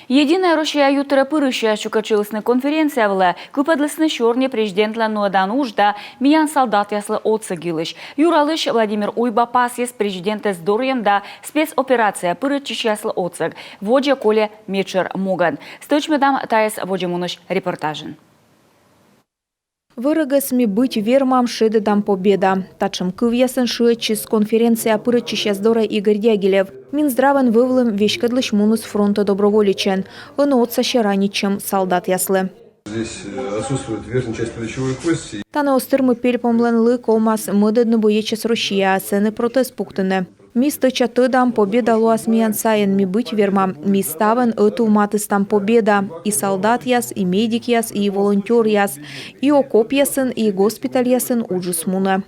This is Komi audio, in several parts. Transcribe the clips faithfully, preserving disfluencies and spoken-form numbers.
«Единая Россия» ю тыре пырысьяс чукӧртчылісны конференция вылӧ, кыпӧдлісны сёрни президентлӧн нуӧдан удж да миян салдатъяслы отсӧг йылысь. Юралысь Владимир Уйба пасйис президентӧс дорйӧм да спецоперацияӧ пырӧдчысьяслы отсӧг. Водзӧ кольӧ медшӧр могӧн. Стӧчмӧдам тайӧс водзӧ мунысь репортажын. «Вӧрӧгӧс ми быть вермам, шедӧдам победа». Татшӧм кывъясӧн шыӧдчис конференцияӧ пырӧдчысьяс дорӧ Игорь Дягилев. Минздравӧн вӧвлӧм веськӧдлысь муніс фронтӧ доброволечӧн. Ӧні отсасьӧ ранитчӧм салдатъяслы. Здесь э, отсутствует верхняя часть плечевой кости. Тані оз тырмы пельпомлӧн лы, ковмас мӧдӧдны боечьяс Россияӧ, сэні протез пуктыны. Ми стӧча тӧдам, победа лоас миян сайын, ми быть вермам. Ми ставӧн ӧтув матыстам победа. И салдатъяс, и медикъяс, и волонтёръяс. И окопъясын, и госпитальясын уджыс мунӧ.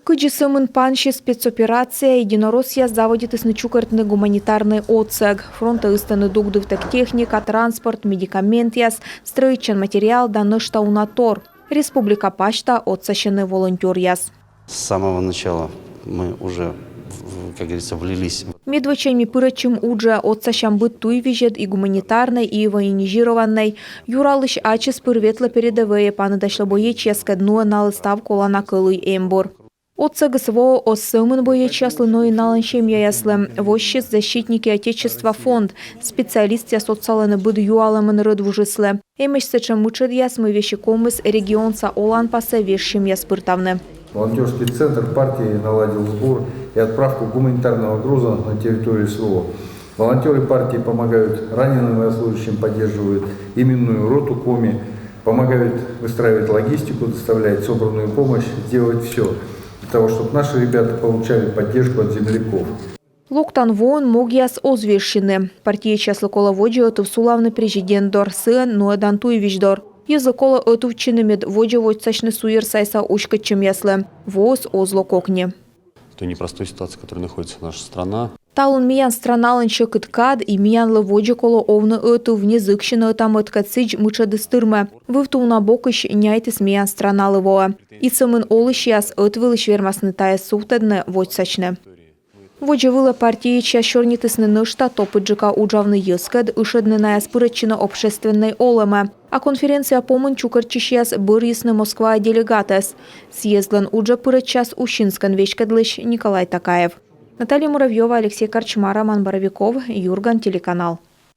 Кыдзи сӧмын пансис спецоперация, единороссъяс заводитісны чукӧртны гуманитарнӧй отсӧг. Фронтӧ ыстӧны дугдывтӧг техника, транспорт, медикаментъяс, стрӧитчан материал да нӧшта уна тор. Республика пасьта отсасьӧны волонтёръяс. С самого начала мы уже, в- как говорится, влились в Медводдзаӧн ми пырӧдчим уджӧ, отсасям быд туйвизьӧд, и гуманитарнӧй, и военизированнӧй. Юралысь ачыс пыр ветлӧ передӧвӧйӧ, паныдасьлӧ боечьяскӧд, нуӧ налы став колана кӧлуй эмбур. Отсӧгыс воӧ оз сӧмын боечьяслы, но и налӧн семьяяслы. Воссис «Защитники Отечества» фонд. Специалистъяс отсалӧны быд юалӧмӧн рӧдвужыслы. Эмӧсь сэтшӧм мытшӧдъяс, мый весиг ковмис регионса оланпасӧ вежсьӧмъяс пыртавны. Волонтёрский центр партии наладил сбор и отправку гуманитарного груза на территорию СВО. Волонтёры партии помогают раненым военнослужащим, поддерживают именную роту Коми, помогают выстраивать логистику, доставлять собранную помощь, делать всё для того, чтобы наши ребята получали поддержку от земляков. Локтан воын могъяс оз вежсьыны. Партиечьяслы колӧ водзӧ ӧтув сулавны президент дор, сыӧн нуӧдан туйвизь дор. Йӧзлы колӧ ӧтувтчыны, мед водзӧ водзсасьны суйӧр сайса уськӧдчӧмъяслы. Воыс оз ло кокни. Той непростой ситуации, в которой находится наша страна. Талун миян страналӧн сьӧкыд кад, и миянлы водзӧ колӧ овны ӧтув, не зыксьыны ӧта-мӧдкӧд, сідз мытшӧдыс тырмӧ. Вывті уна бокысь няйтіс миян страналы воӧ. И сӧмын олысьяс ӧтвылысь вермасны тайӧс сувтӧдны, водзсасьны. Водзӧ вылӧ партиечьяс сёрнитісны нӧшта топыдджыка уджавны йӧзкӧд, ышӧдны найӧс пырӧдчыны общественнӧй олӧмӧ. А конференция помын чукӧртчысьяс бӧрйисны Москваӧ делегатӧс. Съездлӧн уджӧ пырӧдчас Усинскӧн веськӧдлысь Николай Такаев. Наталья Муравьёва, Алексей Корчма, Роман Боровиков, «Юрган» телеканал.